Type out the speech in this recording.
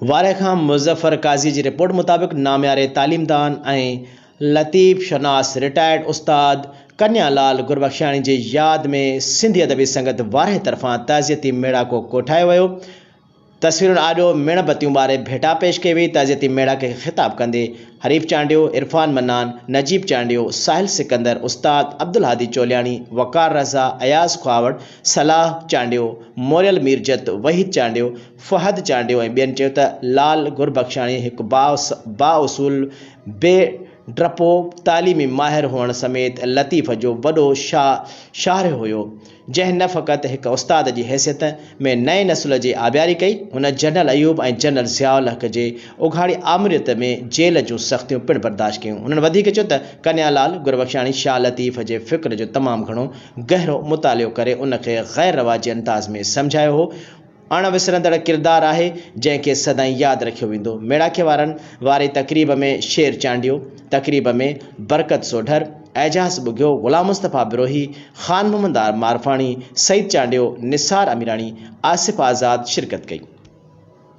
وارهه کان مظفر قاضي جي رپورٽ مطابق نامياري تعليمدان ۽ لطيف شناس رٽائرڊ استاد ڪنيا لال گربخشاڻي جي ياد ۾ سنڌي ادبي سنگت وارهه طرفان تعزيتي ميڙاڪو ڪوٺايو ويو. تصويرن آڏو ميڻ بتيون ٻاري ڀيٽا پيش ڪئي وئي. تعزيتي ميڙاڪي کي خطاب ڪندي حريف چانڊيو، عرفان منان، نجيب چانڊيو، ساحل سڪندر، استاد عبدالهادي چولياڻي، وقار رضا، اياز خواوڙ، صلاح چانڊيو، موريل ميرجت، وحيد چانڊيو، فهد چانڊيو ۽ ٻين چيو ته لال گربخشاڻي هڪ بااصول، بي ڊپو تعليمي ماهر هئڻ سميت لطيف جو وڏو شارح هيو، جنهن نه فقط هڪ استاد جي حيثيت ۾ نئين نسل جي آبياري ڪئي، هن جنرل ايوب ۽ جنرل ضياء الحق جي اگهاڙي آمريت ۾ جيل جون سختيون پڻ برداشت ڪيون. هنن وڌيڪ چيو ته ڪنيا لال گربخشاڻي شاهه لطيف جي فڪر جو تمام گهڻو گهرو مطالعو ڪري ان کي غير رواجي انداز ۾ سمجهايو هو، اڻ وسرندڙ ڪردار آهي، جنهن کي سدائين ياد رکيو ويندو. ميڙاکي وارن واري تقريب ۾ شير چانڊيو، تقريب ۾ برڪت سوڍر، اعجاز ٻگهيو، غلام مصطفيٰ بروهي، خان محمد مارفاڻي، سعيد چانڊيو، نثار اميراڻي، آصف آزاد شرڪت ڪئي.